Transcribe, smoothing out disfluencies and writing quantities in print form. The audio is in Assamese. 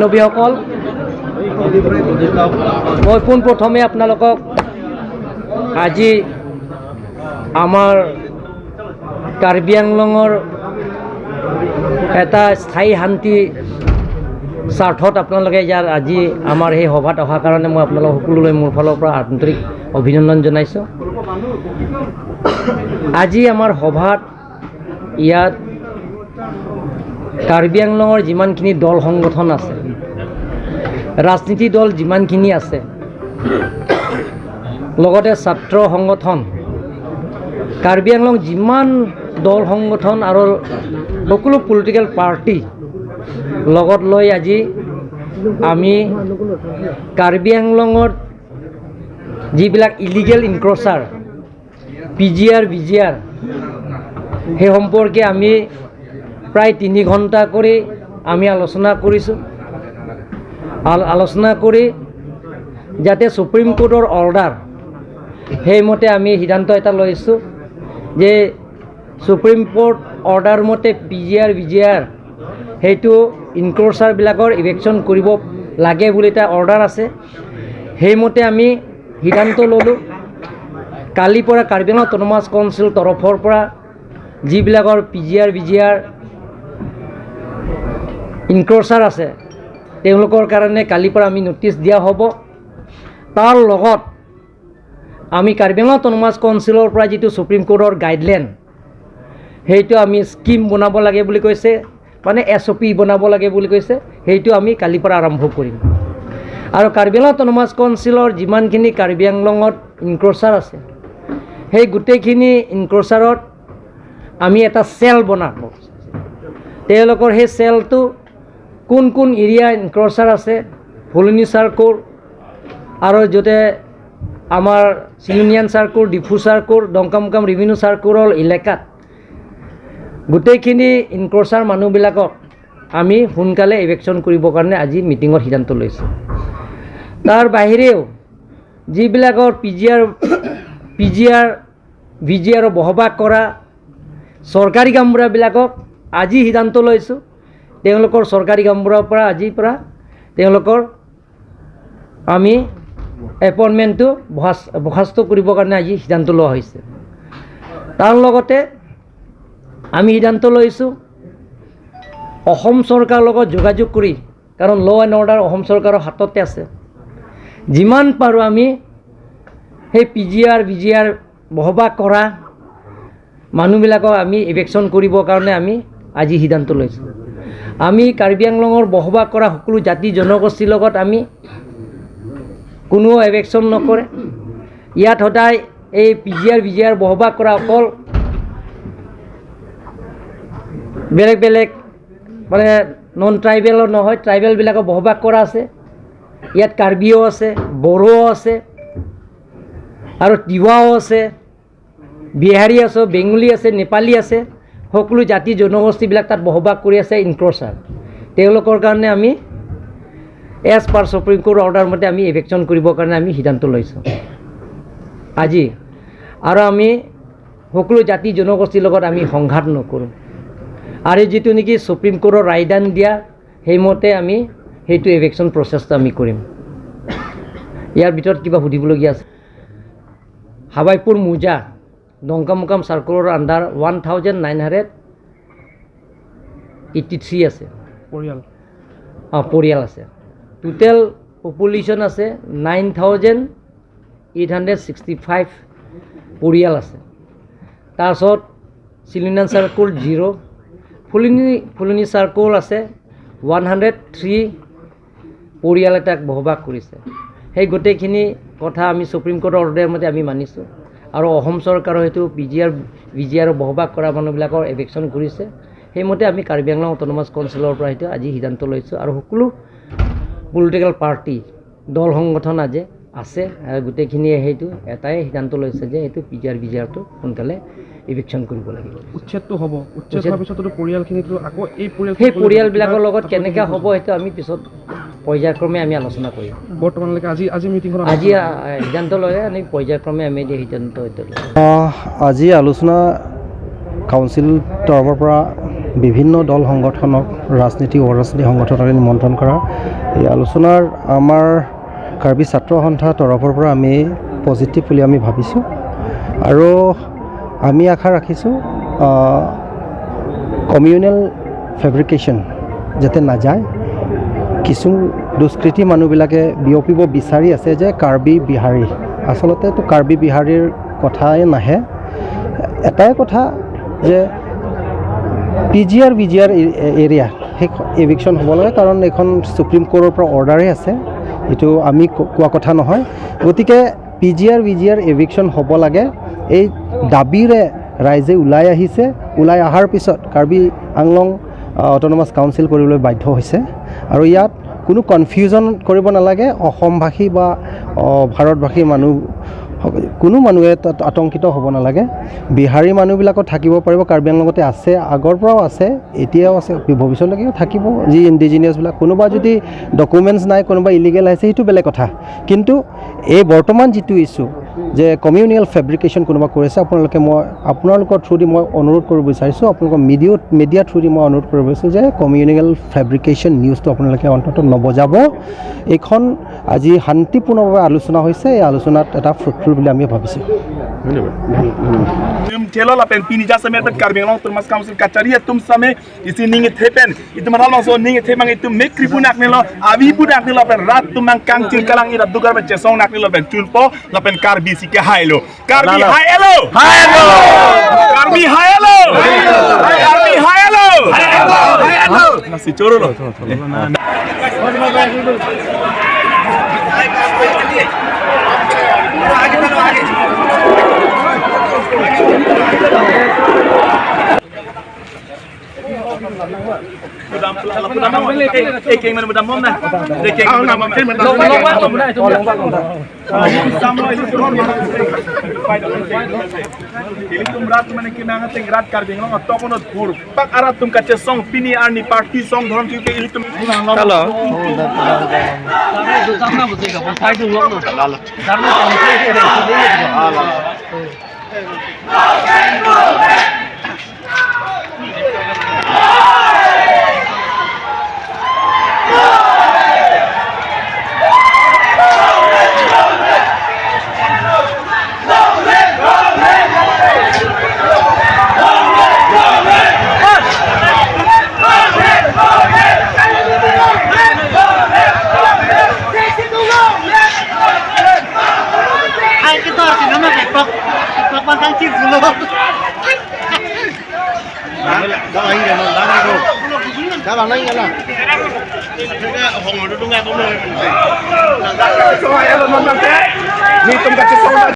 নবীসকল, মই পোনপ্ৰথমে আপোনালোকক আজি আমাৰ কাৰ্বি আংলঙৰ এটা স্থায়ী শান্তি স্বাৰ্থত আপোনালোকে ইয়াৰ আজি আমাৰ সেই সভাত অহাৰ কাৰণে মই আপোনালোক সকলোলৈ মোৰ ফালৰ পৰা আন্তৰিক অভিনন্দন জনাইছোঁ। আজি আমাৰ সভাত ইয়াত কাৰ্বি আংলঙৰ যিমানখিনি দল সংগঠন আছে, ৰাজনীতি দল যিমানখিনি আছে, লগতে ছাত্ৰ সংগঠন, কাৰ্বি আংলং যিমান দল সংগঠন আৰু সকলো পলিটিকেল পাৰ্টি লগত লৈ আজি আমি কাৰ্বি আংলঙত যিবিলাক illegal encroacher, PGR, BGR, সেই সম্পৰ্কে আমি প্ৰায় 3 ঘণ্টা কৰি আমি আলোচনা কৰিছোঁ। আলোচনা কৰি যাতে সুপ্ৰিম কোৰ্টৰ অৰ্ডাৰ সেইমতে আমি সিদ্ধান্ত এটা লৈছোঁ যে সুপ্ৰিম কোৰ্ট অৰ্ডাৰ মতে পিজিআৰ, বিজিআৰ সেইটো ইনক্ৰ'চাৰবিলাকৰ ইভেকশ্যন কৰিব লাগে বুলি এটা অৰ্ডাৰ আছে। সেইমতে আমি সিদ্ধান্ত ল'লোঁ। কালিৰ পৰা কাৰ্বি আংলং অট'নমাছ কাউন্সিল তৰফৰ পৰা যিবিলাকৰ পিজিআৰ, বিজিআৰ ইনক্ৰ'চাৰ আছে, তেওঁলোকৰ কাৰণে কালিৰ পৰা আমি ন'টিছ দিয়া হ'ব। তাৰ লগত আমি কাৰ্বি আংলং অট'নমাছ কাউন্সিলৰ পৰা যিটো সুপ্ৰিম কোৰ্টৰ গাইডলাইন, সেইটো আমি স্কীম বনাব লাগে বুলি কৈছে, মানে এছঅ'পি বনাব লাগে বুলি কৈছে, সেইটো আমি কালিৰ পৰা আৰম্ভ কৰিম। আৰু কাৰ্বি আংলং অট'নমাছ কাউন্সিলৰ যিমানখিনি কাৰ্বি আংলঙত ইনক্ৰ'চাৰ আছে, সেই গোটেইখিনি ইনক্ৰ'চাৰত আমি এটা চেল বনাব। তেওঁলোকৰ সেই চেলটো কোন কোন এৰিয়া ইনক্ৰ'চাৰ আছে, ফুলনি চাৰ্কল আৰু য'তে আমাৰ চিলুনিয়ান চাৰ্কল, ডিফু চাৰ্কল, ডংকামুকাম ৰেভিনিউ চাৰ্কলৰ এলেকাত গোটেইখিনি ইনক্ৰ'চাৰ মানুহবিলাকক আমি সোনকালে ইভেকশ্যন কৰিবৰ কাৰণে আজি মিটিঙত সিদ্ধান্ত লৈছোঁ। তাৰ বাহিৰেও যিবিলাকৰ পিজিআৰ, ভিজিআৰৰ বসবাস কৰা চৰকাৰী গামবুঢ়াবিলাকক আজি সিদ্ধান্ত লৈছোঁ, তেওঁলোকৰ চৰকাৰী গামবুঢ়াৰ পৰা আজিৰ পৰা তেওঁলোকৰ আমি এপইণ্টমেণ্টটো বৰ্খাস্ত কৰিবৰ কাৰণে আজি সিদ্ধান্ত লোৱা হৈছে। তাৰ লগতে আমি সিদ্ধান্ত লৈছোঁ অসম চৰকাৰৰ লগত যোগাযোগ কৰি, কাৰণ ল' এণ্ড অৰ্ডাৰ অসম চৰকাৰৰ হাততে আছে, যিমান পাৰোঁ আমি সেই পিজিআৰ, বিজিআৰ বসবাস কৰা মানুহবিলাকক আমি ইভেকশ্যন কৰিবৰ কাৰণে আমি আজি সিদ্ধান্ত লৈছোঁ। আমি কাৰ্বি আংলঙৰ বসবাস কৰা সকলো জাতি জনগোষ্ঠীৰ লগত আমি কোনো এভেকশ্যন নকৰে। ইয়াত সদায় এই পিজিআৰ, বিজিআৰ বসবাস কৰা অকল বেলেগ বেলেগ মানে নন ট্ৰাইবেলৰ নহয়, ট্ৰাইবেলবিলাকৰ বসবাস কৰা আছে। ইয়াত কাৰ্বিও আছে, বড়োও আছে আৰু তিৱাও আছে, বিহাৰী আছে, বেংগলী আছে, নেপালী আছে, সকলো জাতি জনগোষ্ঠীবিলাক তাত বসবাস কৰি আছে ইনক্ৰ'চাৰ। তেওঁলোকৰ কাৰণে আমি as per supreme court order মতে আমি ইভেকশ্যন কৰিবৰ কাৰণে আমি সিদ্ধান্ত লৈছোঁ আজি। আৰু আমি সকলো জাতি জনগোষ্ঠীৰ লগত আমি সংঘাত নকৰোঁ আৰু যিটো নেকি সুপ্ৰিম কোৰ্টৰ ৰায়দান দিয়া সেইমতে আমি সেইটো ইভেকশ্যন প্ৰচেছটো আমি কৰিম। ইয়াৰ ভিতৰত কিবা সুধিবলগীয়া আছে? হাবাইপুৰ মোজা ডংকামুকাম চাৰ্কলৰ আণ্ডাৰ 1983 আছে পৰিয়াল। অঁ, পৰিয়াল আছে। টোটেল পপুলেশ্যন আছে 9865 পৰিয়াল আছে। তাৰপাছত চিলিনান চাৰ্কল 0, ফুলনি চাৰ্কল আছে 103 পৰিয়াল এটাক বসবাস কৰিছে। সেই গোটেইখিনি কথা আমি সুপ্ৰিম কোৰ্টৰ অৰ্ডাৰ মতে আমি মানিছোঁ আৰু অসম চৰকাৰৰ সেইটো পিজিআৰ, বিজিআৰৰ বসবাস কৰা মানুহবিলাকৰ এভেকশ্যন কৰিছে। সেইমতে আমি কাৰ্বি আংলং অট'নমাছ কাউন্সিলৰ পৰা সেইটো আজি সিদ্ধান্ত লৈছোঁ আৰু সকলো পলিটিকেল পাৰ্টি, দল সংগঠন আজি আছে আৰু গোটেইখিনিয়ে সেইটো এটাই সিদ্ধান্ত লৈছে যে এইটো পিজিআৰ, বিজিআৰটো সোনকালে ইভিকশ্যন কৰিব লাগিব। উচ্ছেদটো হ'ব, উচ্ছেদ হোৱাৰ পিছততো পৰিয়ালখিনিতো আকৌ এই পৰিয়াল সেই পৰিয়ালবিলাকৰ লগত কেনেকৈ হ'ব সেইটো আমি পিছত পৰ্যায়ক্ৰমে আমি আলোচনা কৰিম। বৰ্তমানলৈকে আজি মিটিংখনত আজি সিদ্ধান্ত লৈ আমি পৰ্যায়ক্ৰমে আমি এতিয়া সিদ্ধান্ত এইটো ল'ম। আজি আলোচনা কাউন্সিল তৰফৰ পৰা বিভিন্ন দল সংগঠনক, ৰাজনীতি অৰাজনীতি সংগঠনক নিমন্ত্ৰণ কৰা এই আলোচনাৰ আমাৰ কাৰ্বি ছাত্ৰ সন্থাৰ তৰফৰ পৰা আমি পজিটিভ বুলি আমি ভাবিছোঁ আৰু আমি আশা ৰাখিছোঁ কমিউনেল ফেব্ৰিকেশ্যন যাতে নাযায়। কিছু দুষ্কৃতী মানুহবিলাকে বিয়পিব বিচাৰি আছে যে কাৰ্বি বিহাৰী, আচলতেতো কাৰ্বি বিহাৰীৰ কথাই নাহে। এটাই কথা যে PGR BGR area সেই এভিকশ্যন হ'ব লাগে, কাৰণ এইখন ছুপ্ৰিম কোৰ্টৰ পৰা অৰ্ডাৰেই আছে, এইটো আমি কোৱা কথা নহয়। গতিকে PGR BGR eviction হ'ব লাগে, এই দাবীৰে ৰাইজে ওলাই আহিছে। ওলাই অহাৰ পিছত কাৰ্বি আংলং অট'নমাছ কাউন্সিল কৰিবলৈ বাধ্য হৈছে আৰু ইয়াত কোনো কনফিউজন কৰিব নালাগে। অসমভাষী বা ভাৰতভাষী মানুহ কোনো মানুহে তাত আতংকিত হ'ব নালাগে। বিহাৰী মানুহবিলাকো থাকিব পাৰিব, কাৰ্বি আংলঙতে আছে, আগৰ পৰাও আছে, এতিয়াও আছে, ভৱিষ্যতলৈকেও থাকিব। যি ইণ্ডিজিনিয়াছবিলাক, কোনোবা যদি ডকুমেণ্টছ নাই, কোনোবা ইলিগেল আহিছে, সেইটো বেলেগ কথা। কিন্তু এই বৰ্তমান যিটো ইছ্যু যে কমিউনেল ফেব্ৰিকেশ্যন কোনোবা কৰিছে, আপোনালোকে মই আপোনালোকৰ থ্ৰুদি মই অনুৰোধ কৰিব বিচাৰিছোঁ, আপোনালোকৰ মিডিয়া থ্ৰুদি মই অনুৰোধ কৰিব বিচাৰিছোঁ যে কমিউনেল ফেব্ৰিকেশ্যন নিউজটো আপোনালোকে অন্ততঃ নবজাব। এইখন আজি শান্তিপূৰ্ণভাৱে আলোচনা হৈছে, এই আলোচনাত এটা ফ্ৰুটফুল বুলি আমি ভাবিছোঁ। तुम चलो ला पेन पिनी जा समय पे कार्बी आंगलोंग तुम काउंसिल कचहरी है तुम समय इसी निंगे थे पेन इतम रालो सो निंगे थे मांगे तुम मेक्री पुन आकने लो आवी पुन आकने लो पेन रात तुम mang kangcil kalang ira dugar पे चेसोंग नाकने लो पेन चुनपो ला पेन कार्बी सिके हाय लो कार्बी हाय एलो हाय एलो कार्बी हाय एलो कार्बी हाय एलो हाय एलो नासी चोरो लो